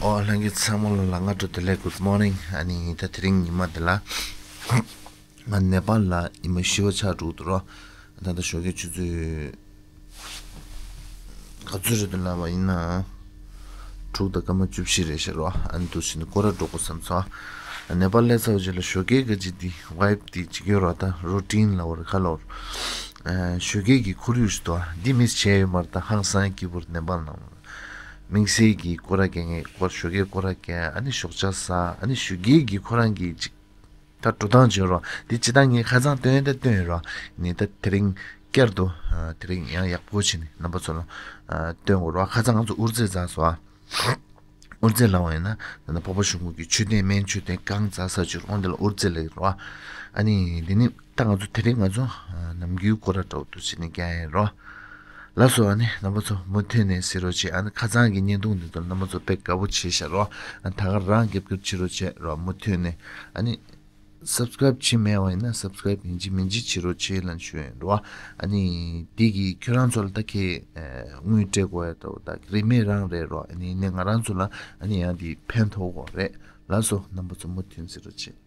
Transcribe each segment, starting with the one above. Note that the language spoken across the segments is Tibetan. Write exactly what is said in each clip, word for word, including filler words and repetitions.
ཨོ་ལྷན་རྒྱས་ཚང་མ་ལ་ལ་སྔ་དྲོ་བདེ་ལེགས། Good morning། ཨ་ནི་ད་དེ་རིང་ཉི་མ་འདི་ལ་ང་ནེ་པཱལ་ལ་ཉི་མ་བཞི་པ་ཆགས་འགྲོ་འདུག་རོ། ད་ལྟ་ཞོགས་ཀའི་ཆུ་ཚོད་ག་ཚོད་རེད་འདུག་ལབ་པ་ཡིན་ན། དྲུག་དང་སྐར་མ་བཅུ་བཞི་རེད་ཤག་རོ། ཨ་ནི་འདུག་ཕྱིན་ནས་སྐོར་ར་འགྲོ་དགོས་བསམ་སོང་། ནེ་པཱལ་སླེབས་ཚར་བའི་རྗེས་ལ་ཞོགས་ཀའི་ག་ཅིག་འདི་ཝའིབ་འདི་ཅིག་ཡོད་རོ། ད་རུ་ཊིན་ལབ་པ་རེད་ག་ལབ་པ་རེད། ཞོགས་ཀའི་གི་ཁོར་ཡུག་ཞིག་འདུག་འདི་མི་བྱས་ཡོད་མ་རེད། ད་ཧང་སང་སྐྱིད་པོ་རེད་ནེ་པཱལ་ནང་ལ། དམིགས་བསལ་གྱི་སྐོར་ར་རྒྱག་མཁན་སྐོར་ཞོགས་ཀའི་སྐོར་ར་རྒྱག་ཨ་ནི་ཞོགས་ཇ་ཟ་ཨ་ནི་ཞོགས་ཀའི་གི་ཁོ་རང་གི་ཅིག་ད་འགྲོ་སྟངས་བྱོས་རོགས། འདི་སྤྱིར་བཏང་ངས་ཁ་སང་སྟོན་ད་སྟོན་ཡོད་རོགས། ནི་ད་དེ་རིང་བསྐྱར་དུ་དེ་རིང་ཡང་ཡག་པོ་བྱས་ནས་རྣམ་པ་ཚོ་ལ་སྟོན་དགོས་རོགས། ཁ་སང་ང་ཚོ་དབུ་རྩེ་འཛེགས་སོང་། དབུ་རྩེ་ལབ་པ་ཡིན་ན་ད་ལྟ་སྤོབས་པ་གཞུང་གི་མཆོད་རྟེན་སྨན་མཆོད་རྟེན་གང་འཛེགས་ས་བྱོས་རོགས། འདི་ལ་དབུ་རྩེ་ལབ་ཀྱི་རོགས། ཨ་ནི་འདི་ནི། ད་ང་ཚོ་དེ་རིང་ང་ཚོ་ནམ་རྒྱུན་སྐོར་ར་འདྲ་བོ་འདུག་བྱས་ནས་རྒྱག་ཡིན་རོ། ལགས་སོ། ཨ་ནི་རྣམ་པ་ཚོ་མུ་མཐུད་ནས་གཟིགས་རོགས་བྱེད། ཨ་ནི་ཁ་སང་གི་བརྙན་ཐུང་འདི་ཚོ་རྣམ་པ་ཚོ་དཔེ་དགའ་པོ་བྱས་ཤག་རོ། ཨ་ནི་ད་ག་རང་རྒྱབ་སྐྱོར་བྱེད་རོགས་བྱེད་རོ། མུ་མཐུད་ནས་ཨ་ནི་སབ་སི་ཀ་རེབ་བྱས་མེད་པ་ཡིན་ན་སབ་སི་ཀ་རེབ་ཡིན་གཅིག་མིན་གཅིག་བྱེད་རོགས་བྱེད་ལབ་ཞུ་ཡིན་རོ། ཨ་ནི་འདི་གིས་ཁྱོད་རང་ཚོ་ལ་ད་ཁྱེད་དངུལ་སྤྲད་དགོས་ཡ་འདྲ་བོ་ད་རིན་མེད་རང་རེད་རོ། ཨ་ནི་ནི་ང་རང་ཚོ་ལ་ཨ་ནི་ཡང་འདི་ཕན་ཐོགས་དགོས་རེད། ལགས་སོ། རྣམ་པ་ཚོ་མུ་མཐུད་གཟིགས་རོགས་བྱེད།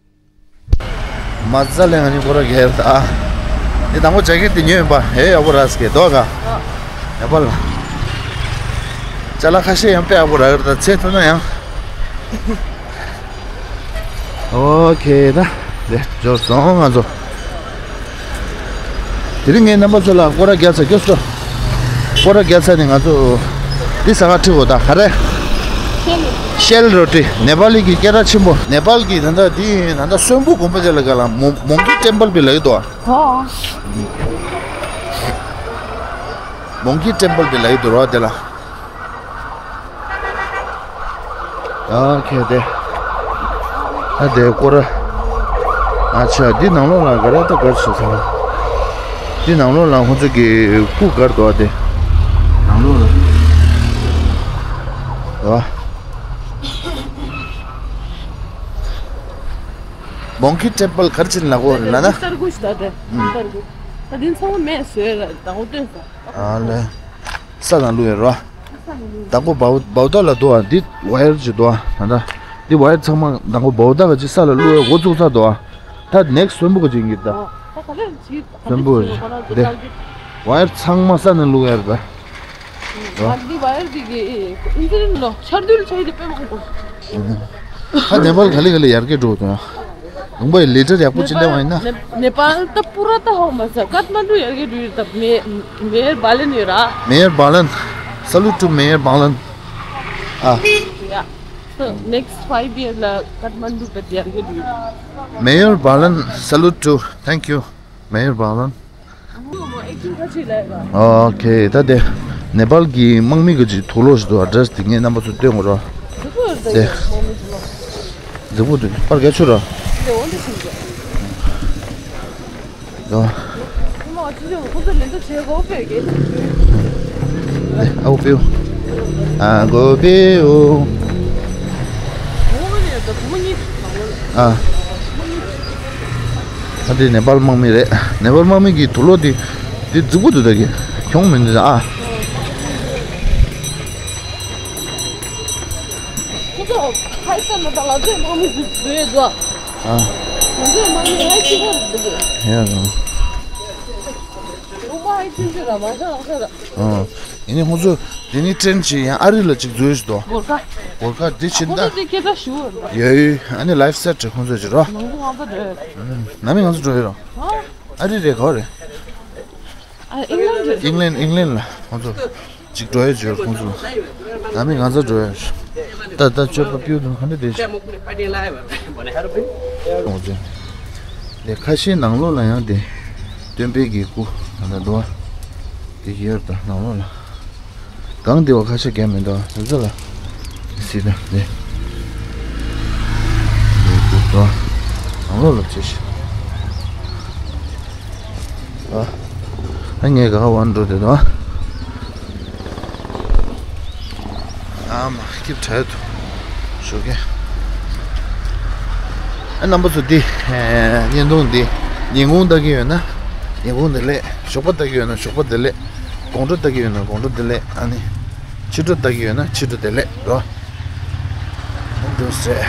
མ་རྩ་ལས་ང་གཉིས་སྐོར་ར་རྒྱག་ཡོད་ད། འདི་དང་པོ་ཇེ་ཀེ་ཊི་འདི་ཉོས་ཡིན་པ། ཧེ་ཡག་པོ་རག་སྐད་དོ་ག་ཡག་པ་ལ། ཅ་ལག་ཁ་ཤས་ཡང་དཔེ་ཡག་པོ་རག་ཡོད་ད། ཚེ་ཐོན་ན་ཡང་། ཨོ་ཁེ་ད། དེ་འབྱོར་སོང་ང་ཚོ། དེ་རིང་ངས་རྣམ་པ་ཚོ་ལ་སྐོར་ར་རྒྱག་ཚར་སྐྱོ་སོ། སྐོར་ར་རྒྱག་ཚར་ནས་ང་ཚོ་འདི་ས་ག་ཁྲིད་འོ་ད་ག་རེ། ཤེལ་རོ་ཊི། ནེ་པཱལ་གྱི་སྐད་གྲགས་ཆེན་པོ། ནེ་པཱལ་གྱི་ད་ལྟ་འདི་ད་ལྟ་གསོན་པོ་དགོན་པ་ཅིག་ལ་ག་ལ་མོ་མོང་ཀི་ཊེམ་པལ་པི་ལ་ཡོད་དོ། ཧོ། མོང་ཀི་ཊེམ་པལ་པི་ལ་ཡོད་དོ་རོ་དེ་ལ། ཨ་ཁེ་དེ། ཨ་དེ་སྐོར་ར། ཨ་ཆ་འདི་ནང་ལོགས་ལ་ག་ར་ད་གར་བྱེད་ཚང་། འདི་ནང་ལོགས་ལ་ཁོང་ཚོ་གི་སྐུ་གར་འདུག་ཨ་དེ། ནང་ལོགས་ལ། ཨ། མོང་ཀི་ཊེམ་པལ་གར་ཕྱིན་ལ་གོ་རེ་ལ་ན། སར་གུ་ཤ་ད་དེ། སར་གུ། ད་དེ་ཚང་མ་མེད་ཟོས་ལ་ད་གོ་སྟོན་ས། ཨ་ལེ། ས་ནང་བླུགས་ཡོད་རོ། ད་གོ་བའུ་བའུ་ད་ལ་འདུག་ཨ། འདི་ཝ་ཡར་ཅིག་འདུག་ཨ། ད་ད་འདི་ཝ་ཡར་ཚང་མ་ད་གོ་བའུ་ད་ག་ཅིག་ས་ལ་བླུགས་ཡོད་འགོ་བཙུགས་ཚར་འདུག་ཨ། ད་ནེག་སི་གསོན་པོ་ག་ཅིག་ཡིན་གྱི་ད། ཨོ། ད་ག་ལེར་ཅིག་ག་གསོན་པོ་ཅིག་རེད། འདི་ཝ་ཡར་ཚང་མ་ས་ནང་བླུགས་ཡོད་རེད་ད། ང་འདི་ཝ་ཡར་འདི་གི་ཨིན་ཛི་རིན་ལོ་ཆར་དུས་ལ་ཆ་ཡི་དེ་དཔེ་མང་པོ། ད་ནེ་པཱལ་ག་ལེ་ག་ལེ་ཡར་རྒྱས་འགྲོ་དང་། ལུང་པ་ཡི་ལི་ཊར་ཡག་པོ་ཅིག་སླེབས་པ་ཡིན་ན། ནེ་ནེ་པཱལ་ད་པུ་ར་ད་ཧོ་མ་ས་ཀཏ་མན་ཌུ་ཡར་རྒྱས་འགྲོ་ཡོད་ད། མེ་མེ་ཡར་བྷ་ལན་ཡོད་ར། Mayor Balan. Salute to Mayor Balan. Ah. Yeah. So next five year ལ་ཀཏ་མན་ཌུ་བེད་ཡར་རྒྱས་འགྲོ་ཡོད། Mayor Balan, salute to. Thank you, Mayor Balan. ཨོ་ཁེ། ད་དེ་ནེ་པཱལ་གྱི་དམག་མི་གི་ཅིག་དུག་ལོག་ཞིག་འདུག་ཨ་ཌི་རེ་སི་དེ་ངས་རྣམ་པ་ཚོ་སྟོན་དགོས་རོ། དེ་མཛེས་པོ་འདུག་པར་རྒྱག་ཆོག་ར། ཨ་འོ་པེའུ། ཨ་འགོ་པེའུ། ཨ། ཨ་འདི་ནེ་པཱལ་དམག་མི་རེད། ནེ་པཱལ་དམག་མི་གི་དུག་ལོག་འདི་འདི་རྫིག་པོ་འདུག་ད་གི་གྱོང་མི་འདུག་ཨ། ཁོ་ཚོ་ཧའི་ཙམ་ལ་ད་ང་ཚོའི་དམག་མི་འདུག་འདུག་ཨེ་འདུག་ཨ། ང་ཚོའི་དམག་མི་ཧའི་ཅི་ཧོར་འདུག་ཡ་རང་། ལུང་པ་ཧའི་ཆུང་ཆུང་ར་མ་ཤ་ལག་ཤ་ར། ཨ། ཡིན་ནའི་ཁོང་ཚོ་དེ་ནི་ཊེན་ཊི་ཅིག་ཡང་ཨ་རི་ལ་ཅིག་འཛུལ་ཞིག་འདུག་སྒོར་ཁ། སྒོར་ཁ་དེ་ཕྱིན་ཁོང་ད། ཚོ་དེ་སྐད་ཆ་ཞུ་འོ་ད། ཡོད་ཡོད། ཨ་ནི་ལའིཕ་སེ་ཊི་རེད་ཁོང་ཚོ་ཅིག་རོ། ནང་ཚོ་ང་ཚོ་འགྲོ་ཡོད་རོ། ཨ། ནམ་ཡིན་ང་ཚོ་འགྲོ་ཡོད་རོ། ཨ། ཨ་རི་རེད་ག་བ་རེད། ཨ་ཨིང་ལན་རེད། ཨིང་ལན་ཨིང་ལན་ལ་ཁོང་ཚོ་ཅིག་འགྲོ་ཡོད་ཅིག་ཁོང་ཚོ་ལ། ནམ་ཡིན་ང་ཚོ་འགྲོ་ཡོད། ད་ད་སྤྱོད་པ་པིའུ་དང་ཧ་འདྲ་དེ་ཞིག་ཁོང་ཚོ་དེ་ཁ་ཤས་ནང་ལོགས་ལ་ཡང་དེ་སྟོན་པའི་གི་སྐུ་ད་ད་འགྲོ་བ་དེ་ཡོད་ད་ནང་ལོགས་ལ། གང་དེ་བ་ཁ་ཤས་རྒྱག་མི་འདུག་ཨ། ཟ་ལ་སི་ད་ནི་ནང་ལོགས་ལ་བྱེད་ཤི། ཨ་ངས་ག་བ་འགྲོ་དེ་འདུག་ཨ། ཨ་མ་སྐྱིབས་ཁྲ་ཡོད་དོ་ཞོགས་ཀས། ཨ་རྣམ་པ་ཚོ་འདི་བརྙན་ཐུང་འདི་ཉིན་གུང་ལྟ་གི་ཡོད་ན་ཉིན་གུང་བདེ་ལེགས། ཞོགས་པ་ལྟ་གི་ཡོད་ན་ཞོགས་པ་བདེ་ལེགས། དགོང་དྲོ་ལྟ་གི་ཡོད་ན་དགོང་དྲོ་བདེ་ལེགས། ཨ་ནི་ཕྱི་དྲོ་ལྟ་གི་ཡོད་ན་ཕྱི་དྲོ་བདེ་ལེགས་རོ། འདུག་ཟེར།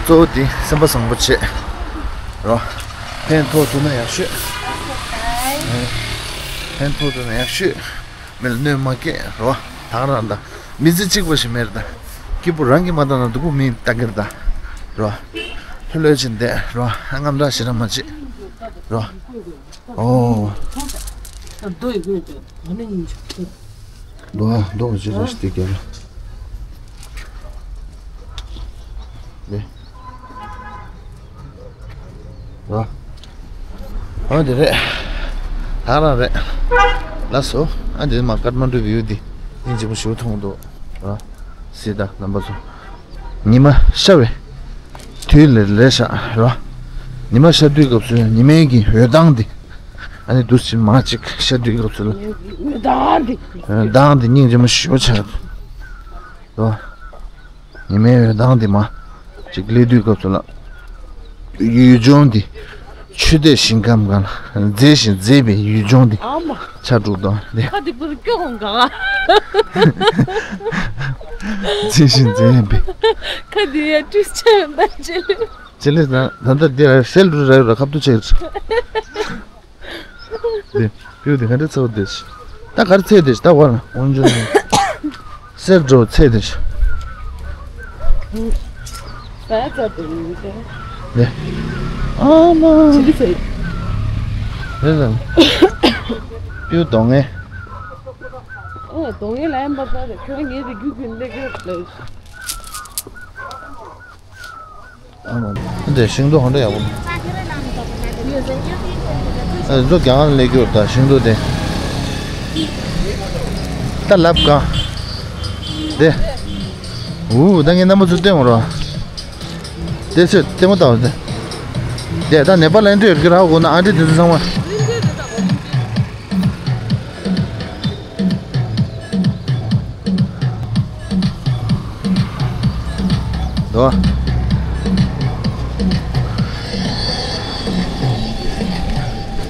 གཙོ་བོ་འདི་སེམས་པ་བཟང་པོ་བྱེད་རོགས། ཕན་ཐོགས་ཐུབ་ན་ཡག་ཤོས། ཕན་ཐོགས་ཐུབ་ན་ཡག་ཤོས། མི་ལ་གནོད་མ་སྐྱེལ་རོགས། ད་ག་རང་ད། མི་ཚེ་གཅིག་པ་ཞིག་མེད་རེད་ད། སྐྱིད་པོ་རང་གིས་མ་བཏང་ན་སྡུག་པོ་མིས་བཏང་གི་རེད་ད། རོགས། ལྷོད་ལྷོད་བྱས་བསྡད་རོགས། དངངས་སྐྲག་ཞེ་དྲག་མ་བྱེད་རོགས། ཨོ། རྡོ་ཡི་སྒོ་དེ་ཨ་ནི་ཉིན་ཆག་རྡོ་ཨ་རྡོ་ག་ཅི་རེད་ཤི་དེ་ག་ལ། ལེ། རོ། ཨོ་དེ་རེད། ད་རང་རེད། ལགས་སོ། ཨ་འདི་མ་ཀཏ་མན་ཌུ་བིའུ་འདི་སྙིང་རྗེ་པོ་ཞེ་པོ་མཐོང་འདུག་རོ། སྲིད་ད་རྣམ་པ་ཚོ། ཉི་མ་ཤར་བའི་དུས་ལས་ལས་ཤག་རོ། ཉི་མ་ཤར་དུས་སྐབས་སུ་ཉི་མའི་གི་འོད་མདངས་འདི། ཨ་ནི་འདུག་སེ་མར་ཅིག་ཤར་དུས་སྐབས་སུ་ལ། འོད་མདངས་འདི། འོད་མདངས་འདི་སྙིང་རྗེ་མོ་ཞེ་པོ་ཆགས་འདུག་རོ། ཉི་མའི་འོད་མདངས་འདི་མར་ཅིག་སླེབས་དུས་སྐབས་སུ་ལ། ཡུལ་ལྗོངས་འདི། ཆུ་གཏེར་ཞིང་ཁམས་སྒང་ལ་མཛེས་ཤིང་མཛེས་པའི་ཡུལ་ལྗོངས་འདི་ཨ་མ། ཆགས་འགྲོ་འདུག་སྟེ། ཁ་འདི་པུར་སྐྱོ་གོང་ག། མཛེས་ཤིང་མཛེས་པའི། ཁ་འདི་ཡ་བཀྲུས་ཆེ་ཡོད་ན་ཅི་ལེ། ཅི་ལེ་ད་ད་ལྟ་འདི་ར་སེལ་རུ་ར་ཡོད་ར་ཁབ་ཏུ་ཆེ། འདི་པིའུ་འདི་ག་འདྲ་ཚ་བོ་འདི་ད་ག་རེ་ཚད་འདི་ད་བར་འོན་ཅུང་། སེར་འགྲོ་ཚད་དེ། ཟ་ཡ་ཚ་དེ་ཡིན་ཏེ། ཨ་མ། ཅི་ལི་ཚད། རེད་ལ། པིའུ་གདོང་ངན། ཨ་གདོང་ངན་ལ་ཡ་མ་ཚ་རེད། ཁྱོད་ངའི་རིགས་རྒྱུད་ཀྱི་ལེགས་ཡོད་ལ། ཨ་མ། འདི་ཤིང་ཏོག་ཧོན་ཏོ་ཡག་པོ། ཨ་ཚོ་རྒྱ་གར་ལས་རྒྱུར་ད་ཤིང་ཏོག་དེ། ད་ལབ་ག་དེ། འུ་ད་ངའི་རྣམ་པ་ཚོ་བསྟན་འོང་རོགས། དེ་ཚོས་ལྟད་མོ་ལྟ་བ་དེ། དེ་ད་ནེ་པ་ལ་འདྲི་ཡོད་ཀྱི་ར་ཧོ་གོ་ན་ཨ་འདྲི་དེ་ཚོ་ཚང་མ། དོ།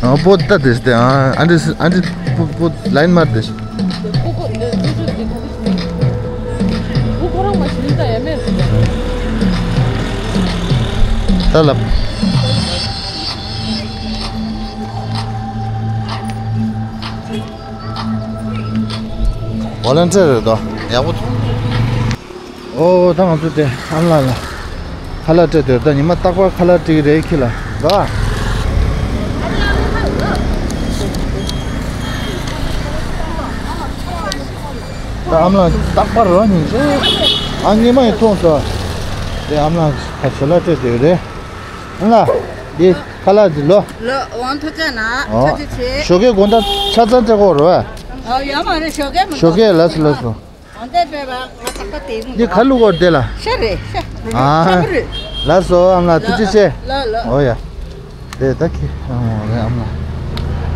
ཨ་པོ་ཏ་དེ་སྟེ་ཨ་ཨ་འདྲི་ཨ་འདྲི་པོ་པོ་ལ་ཡིན་མར་དེ། ད་ལབ། ཝོ་ལན་ཊི་ཡར་རེད་དོ། ཡག་པོ་འདུག་ཨོ་ད་ང་ཚོ་དེ་ཨམ་ལགས་ལ་ཁ་ལག་སྤྲད་དེ་ད་ཉི་མ་རྟག་པར་ཁ་ལག་སྤྲད་ཀྱི་རེད་ཁྱི་ལ་དོ། ད་ཨམ་ལགས་རྟག་པར་རོ་ཉིན་ཅེ། ཨ་ངས་མ་ཡིན་མཐོང་སོ། དེ་ཨམ་ལགས་ཁ་ཞོ་ལགས་སྤྲད་དེ་རེད། ཨམ་ལགས་འདི་ཁ་ལག་འདི་ལོ། ལོ་ཝང་ཐོ་ཅན་ན་ཨོ། ཆ་ཅི་ཆེ། ཞོགས་ཀའི་དགོང་དག་ཆ་ཚང་སྤྲད་དགོས་རོ། ཨོ་ཡོད་མ་རེད་ཞོགས་ཀའི་མི་ཞོགས་ཀའི་ལགས་སོ་ལགས་སོ། ཨོ་དེ་པས་བ་ང་ཏག་ཏག་དེ་མི་འདི་ཁ་ལུག་གོ་དེ་ལ། ཤ་རེད་ཤ། ཨ། ཤ་མི་རེད། ལགས་སོ་ཨམ་ལགས་ཐུགས་རྗེ་ཆེ། ལ་ལ། ཨོ་ཡ། དེ་ད་ཁི་ཨམ་ལགས་རེད་ཨམ་ལགས།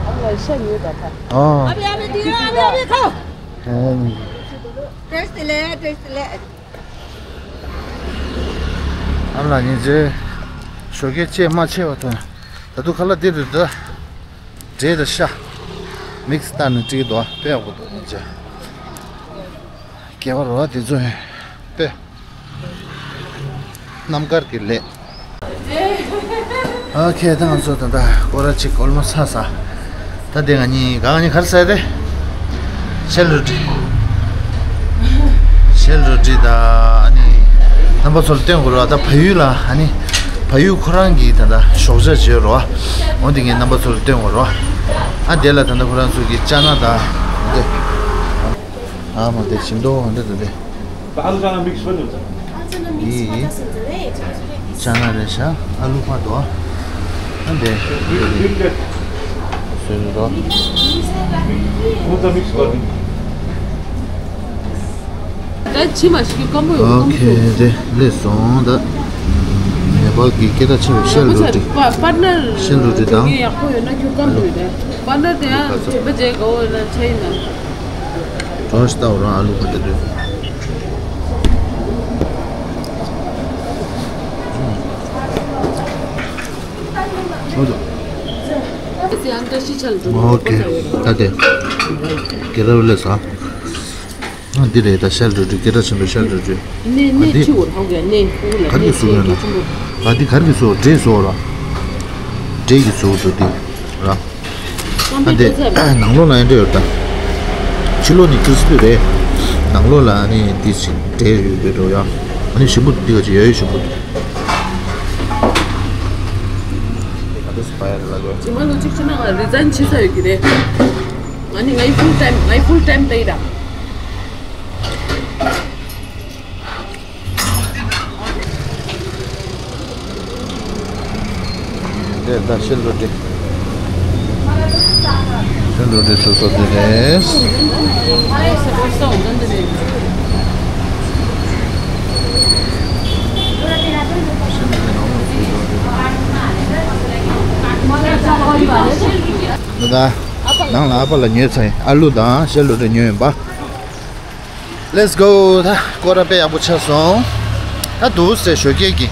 ཨམ་ལགས་ཤ་ཉོས་ད་ཁ། ཨོ། ཨ་བི་ཨ་བི་དེ་ཨ་བི་ཨ་བི་ཁ། ཨེ། བཀྲ་ཤིས་བདེ་ལེགས་བཀྲ་ཤིས་བདེ་ལེགས། ཨ་མ་ལགས་ཉིན་རྗེ་ཞོགས་ཀའི་ཆེས་མ་ཆེ་བ་དང་ད་དུང་ཁ་ལག་འདི་རུ་འདྲ་འབྲས་དང་ཤ་མིག་སི་བཏང་ནས་སྤྲད་ཀྱི་འདུག་དཔེ་ཡག་པོ་འདུག་ཉིན་རྗེ་སྐལ་བ་རོ་དེ་ཚོ་དཔེ་རྣམ་དཀར་གྱི་ལས། ཨོ་ཁེ་ད་ང་ཚོ་ད་ལྟ་སྐོར་ར་གཅིག་གོལ་མོ་ཚ་ས། ད་དེ་ང་གཉིས་ག་ང་གཉིས་གར་ཟེར་ཏེ། ཤེལ་རུ་ཏི། ཤེལ་རུ་ཏི་ད་ཨ་ནི་རྣམ་པ་ཚོ་ལ་སྟོན་དགོས་རེད་བ། ད་བལ་ཡུལ་ལ་ཨ་ནི་བལ་ཡུལ་ཁོ་རང་གི་ད་ལྟ་ཞོགས་ཇ་བརྗོད་རོ། འོ་དེ་ངས་རྣམ་པ་ཚོ་ལ་སྟོན་དགོས་རེད་བ། ཨ་དེ་ལ་ད་ལྟ་ཁོ་རང་ཚོ་གི་ཅ་ན་ད་དེ། ཨ་མ་དེ་ཞིམ་མདོག་འདི་དང་དེ། ད་ཨ་ལུ་ཅ་ན་མིག་སི་བ་ནི། ཡི། ཅ་ན་རེད་ཤག་ཨ་ལུ་ཕ་དོ། ཨ་འདི། སོན་རོ། ད་ཕྱི་མ་ཞིག་སྐམ་པོ་ཡོད། ཨོ་ཁེ་དེ་ལས་སོང་ད། ནེ་པཱལ་གྱི་སྐད་གྲགས་ཆེ་བའི་ཤེལ་རུ་ཏི། པར་ནར་ཤེལ་རུ་ཏི་དང་། ཡག་པོ་ཡོད་ན་ཁྱོད་སྐམ་པོ་ཡོད་དེ། པར་ནར་དེ་ཡང་བྱེད་པ་བྱེད་དགའ་བོ་ཡོད་ན་ཆ་ཡིན་ན། གྲོ་ཞིག་ལྟ་བུ་རང་ཨ་ལུ་ཁུ་དེ་དུས། ཨོ་ཁེ། ད་དེ། གེ་ར་བ་ལས་ས། འདི་རེད་ད། ཤེལ་རོ་ཌི། སྐད་གྲགས་ཆེན་པོའི་ཤེལ་རོ་ཌི། ནས་ནས་འདི་ཆུ་བོར་ཧོ་ག་ནས་ཧུ་ལ་ག་གི་ནས་བཟོ་ཡོད་ན། ཆུ་བོ། ཨ་འདི་ག་གི་བཟོ། འདྲེ་བཟོ་ར། འདྲེ་གི་བཟོ་འདུག་འདི་ར། ཨ་འདི་ནང་ལོགས་ལ་ཡང་འདྲེ་ཡོད་ད། ཕྱི་ལོགས་ནི་ཀྲིས་པི་རེད། ནང་ལོགས་ལ་ཨ་ནི་འདི་ཞིག་འདྲེ་ཡོད་པའི་འགྲོ་ཡ། ཨ་ནི་ཞིམ་པོ་འདི་ག་ཅིག་ཡོད་ཡོད་ཞིམ་པོ་འདུག་ཇི་མ་ལོ་གཅིག་ཕྱིན་ན་ང་རི་ཛའིན་བྱེད་ས་ཡོད་ཀྱི་རེད། ང་ནི་ངའི་ཕུལ་ཊའིམ་ངའི་ཕུལ་ཊའིམ་ལྟ་ཡི་ར། འདི་ད་ཤེལ་རོ་ཌི། ཤེལ་རོ་ཌི་སོ་སོ་འདི་རེད། འདི་ད་ནང་ལ་ཨ་ཕ་ལ་ཉོས་ཚར་ཡིན། ཨ་ལུ་དང་ཤེལ་རོ་ཌི་ཉོས་ཡིན་པ། Let's go. ད་སྐོར་ར་དཔེ་ཡག་པོ་ཆགས་སོང་། ད་འདུག་སེ་ཞོགས་ཀས་ཀྱི་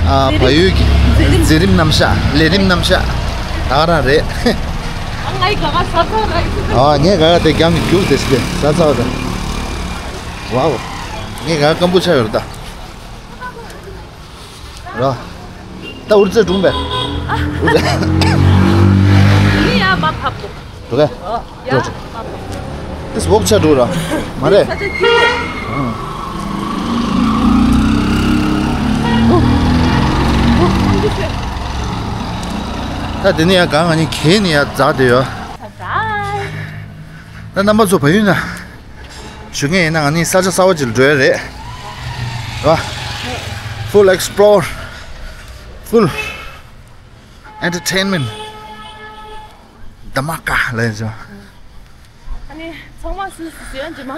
ཨ་བལ་ཡུལ་གྱི་མཛད་རིམ་མཛད་རིམ་རྣམ་གཞག་ལས་རིམ་རྣམ་གཞག་ད་ག་རང་རེད། ཨ་ངའི་ག་ག་ས་ཚ་ར་ཡི། ཨ་ངས་ག་ག་དེ་རྒྱང་གི་རྒྱུག་དེ་སེ་ས་ཚ་བ་ད། ཝའོ། ངས་ག་ག་སྐམ་པོ་ཆགས་ཡོད་རེད་ད། ར། ད་འུར་རྩེ་སྒྲུང་པས། འུར་རྩེ། ནི་ཡ་མ་ཕབ་གོ། འགྲོ་གས། ཡ་འགྲོ་འགྲོ། ཏིས་བོག་ཆ་འགྲོ་ར། མ་རེད། ས་ཆ་ཁྱི་ཨང་། ད་དེ་ནི་ཡ་གང་ང་ནི་གས་ནི་ཡ་རྫ་དེ་ཡོད། ད་རྣམ་པ་ཚོ་བལ་ཡུལ་ན། ཞུ་མཁན་ཡིན་ན་ང་ནི་ས་ཆ་གསར་པ་ཅིག་ལ་འགྲོ་ཡ་རེད། ར། Full explore. Full entertainment. དྷ་མ་ཀ་ལ་ཡིན་ཅོ། ཨ་ནི་ཚང་མ་སུ་སུ་སུ་ཡང་ཇི་མ་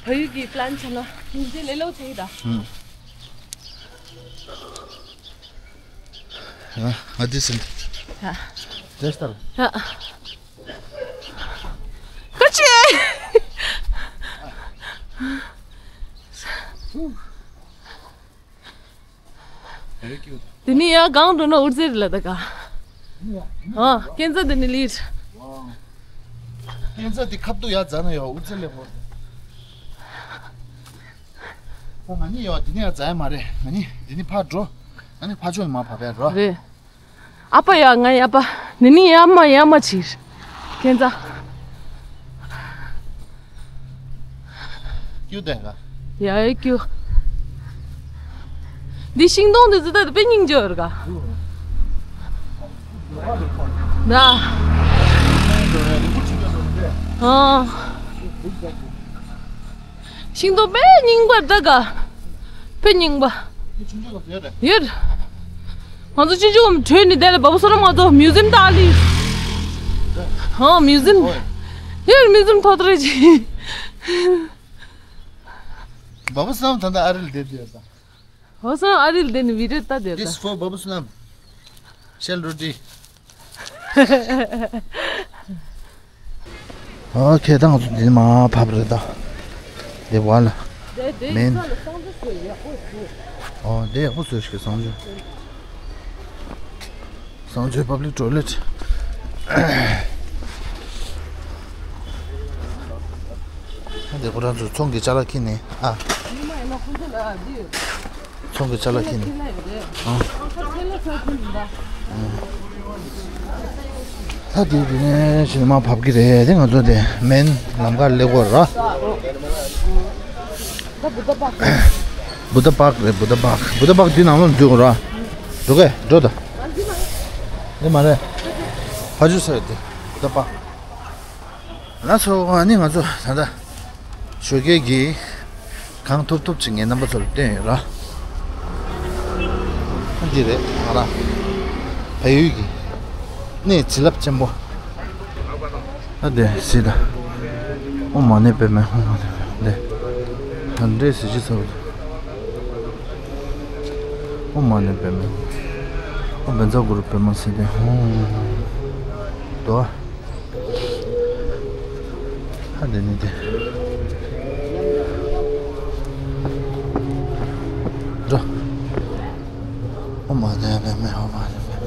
བལ་ཡུལ་གྱི་པི་ལན་བྱས་ན་ཉིན་མཚན་ལས་སླ་པོ་བྱེད་ཀྱི་ད། ཨ་ཨ་དེ་སིན། ཨ་དེ་ལྟར། ཨ། ཀ་ཅེ། དེ་ནི་ཡང་གང་འགྲོ་ན་འུར་རྩེ་རེད་ལ་ད་ག་ཨ་ཁྱེད་ཚོ་དེ་ནི་ལིར། ཁྱེད་ཚོ་དེ་ཁབ་ཏུ་ཡ་རྫ་ན་ཡོད་འུར་རྩེ་ལས་མོ། ཨོ་ང་གཉིས་ཡོད་དེ་ནི་ཡ་རྫ་ཡ་མ་རེད། ང་གཉིས་དེ་ནི་ཕར་འགྲོ། ང་གཉིས་ཕར་ཕྱོགས་ནས་མར་བབས་ཡ་རོ། རེད། ཨ་ཕ་ཡ་ང་ཡ་ཨ་ཕ། ནི་ནི་ཡ་མ་ཡ་མ་ཕྱིར། ཁྱེད་ཚ། ཀྱུ་དེ་ག་ཡ་ཡ་ཀྱུ། འདི་ཤིང་སྡོང་དེ་ཚོ་ད་དཔེ་སྙིང་རྗེ་བོ་རེད་ག་ད། ཨ། ཤིང་ཏོག་དཔེ་རྙིང་པ་འདྲ་ག་དཔེ་རྙིང་པ། ཡོད། ང་ཚོ་ཆུང་ཆུང་བྲོས་ནས་དེ་ལ་བ་བུ་བསོད་ནམས་ང་ཚོ་མིའུ་ཛིམ་ལྟ་ལི། ཧོ་མིའུ་ཛིམ། ཡོད་མིའུ་ཛིམ་ཐོག་ཏུ་རེད་ཅི། བ་བུ་བསོད་ནམས་ད་ལྟ་ཨ་རི་ལ་བསྡད་ཡོད་ད། བ་བུ་བསོད་ནམས་ཨ་རི་ལ་བསྡད་ནས་བི་ཌི་ཡོ་ལྟ་བསྡད་ཡོད་ད། This for བ་བུ་བསོད་ནམས། ཤེལ་རོ་ཌི། ཨོ་ཁེ་ད་ང་ཚོ་འདི་ནས་མར་བབས་རེད་ད། འདི་བ་ལ། དེ་དེ་མེན། ཡིན་ས་ལ་གསང་སྤྱོད་བཟོས་ཡག་པོ་བཟོས། ཨོ་འདི་ཡག་པོ་བཟོས་ཤིག་གསང་སྤྱོད། གསང་སྤྱོད་པབ་ལིག་ཊོའི་ལེཊ། ཨ་འདི་ཁོ་རང་ཚོ་ཚོང་གི་ཅ་ལག་ཁྱེར་ནས་ཨ། ཉི་མ་ཡིན་ན་ཁོ་ཚོ་ལ་འདི་ཡོད། ཚོང་གི་ཅ་ལག་ཁྱེར་ནས། ཨང་། ད་དེ་དེ་ནས་ཕྱིར་མར་བབས་ཀྱི་རེད་དེ་ང་ཚོ་དེ་མེན་ལམ་ཁར་སླེབས་ཀྱི་ཡོད་རེད། བུདྡྷ་པཱརྐ་རེད། བུདྡྷ་པཱརྐ་བུདྡྷ་པཱརྐ་དེ་ནང་ལོགས་འཛུལ་དགོས་རེད། འགྲོ་གས་འགྲོ་ད། དེ་མ་རེད། ཕར་ཚུར་ས་ཡོད་དེ་བུདྡྷ་པཱརྐ་ལགས་སོ། ཨ་ནི་ང་ཚོ་ད་ལྟ་ཞོགས་ཀས་ཀྱི་གང་ཐུབ་ཐུབ་ཅིག་ངས་རྣམ་པ་ཚོ་ལ་སྟོན་ཡོད་ར། ཨ་འདི་རེད་ང་རང་བལ་ཡུལ་གྱི་གནས་བྱིན་རླབས་ཆེན་པོ། ཨ་དེ་སྲིད་ད། ཨོཾ་མ་ཎི་པདྨེ་ཧཱུྃ་མ་ཎི་པདྨེ་དེ། ཨ་འདྲེ་ཟེར་ཅི་ཚོ། ཨོཾ་མ་ཎི་པདྨེ། ཨོཾ་བཛྲ་གུ་རུ་པདྨ་སིདྡྷི་ཧཱུྃ། དོ། ཧ་དེ་ནི་དེ། འགྲོ། ཨོཾ་མ་ཎི་པདྨེ་ཧཱུྃ་མ་ཎི་པདྨེ།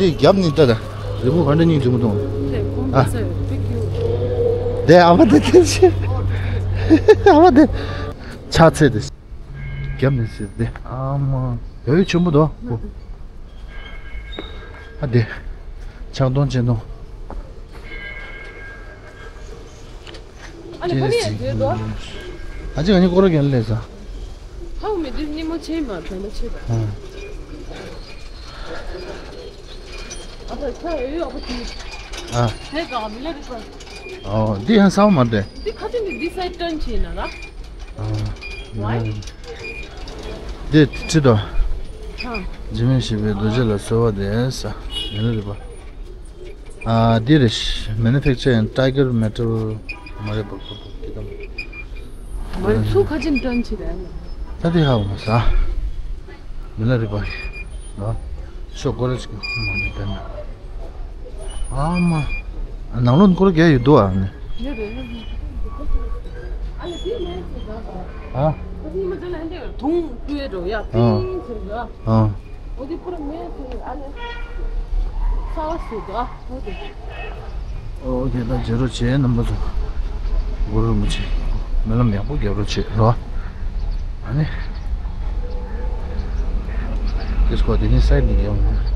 འདི་རྒྱབ་ནི་ལྟ་ད། རི་མོ་ག་འདྲ་སྙིང་རྗེ་མོ་འདུག་དེ་ཁོང་ཨ། དེ་ཨ་མ་དེ་དེ་ཆེ། ཨ་མ་དེ། ཕྱག་འཚལ་ཏེ། རྒྱབ་ནས་ཟེར་ཏེ། ཨ་མ། བེའུ་ཆེན་པོ་འདུག་ཨ་དེ། ཕྱག་སྟོང་སྤྱན་སྟོང་། ཨ་ནི་ཕ་ནི་ཡང་བརྗོད་དོ། ཨ་ཅེ་ང་གཉིས་སྐོར་ར་གྱོན་ལས་ས། ཧ་མི་དུས་སྙིང་མོ་ཆེན་མ་བྱ་མ་ཆེ་བ། ཨ། ཨ་ད་ཁྱོད་ཡོད་ཡོད་པ་དེ། ཨ། དེ་ག་མི་ལ་རིག་པ། ཨོ་འདི་ཡང་ས་བ་མ་རེད། འདི་ཁ་ཅིག་ནི་འདི་སའི་ཊརན་བྱས་ན་ལ། ཨ། Why? འདི་ཁྲིད་དོ། ཧ། འཇིགས་མེད་ཞི་བའི་རྡོ་རྗེ་ལ་གསོལ་བ་འདེབས་ས། མི་ལ་རིག་པ། ཨ་འདི་རེད། Manufacture in Tiger Metal མ་རེད་པ། ཁོ་ཁོ་ཁྱེད་དམ། མ་རེད་ཚུགས་ཁ་ཅིག་ཊརན་བྱེད་རན་ལ། ད་དེ་ཧ་བ་མ་ས། མི་ལ་རིག་པ་རེད། ནོ། ཤོག་སྐོར་ར་ཅིག་མ་ནི་དེ་ན། ཨ་མ། ནང་ལོགས་སྐོར་ར་རྒྱག་ཡོད་འདུག་ཨ་ནི། ཡོད་རེད། ཨ་ལ་དེ་མེད་ཟེར་ད། ཨ། ད་དེ་མ་དེ་ལ་འདི་དུང་ཀུའི་འགྲོ་ཡ། ཨ། ཏིང་ཟེར་འགྲོ། ཨ། འོ་དེ་པུ་ར་མེད་ཟེར་ཨ་ལ། ས་བ་ཟེར་འགྲོ་ཨ། འོ་དེ། ཨོ་ཁེ་ད་བརྗེ་རོགས་བྱེད་རྣམ་པ་ཚོ། གུ་རུ་རིན་པོ་ཆེ། སྨོན་ལམ་ཡག་པོ་རྒྱབ་རོགས་བྱེད་རོགས། ཨ་ནི། དེ་སྐོར་དེ་ནི་སའི་ནི་ཡོང་།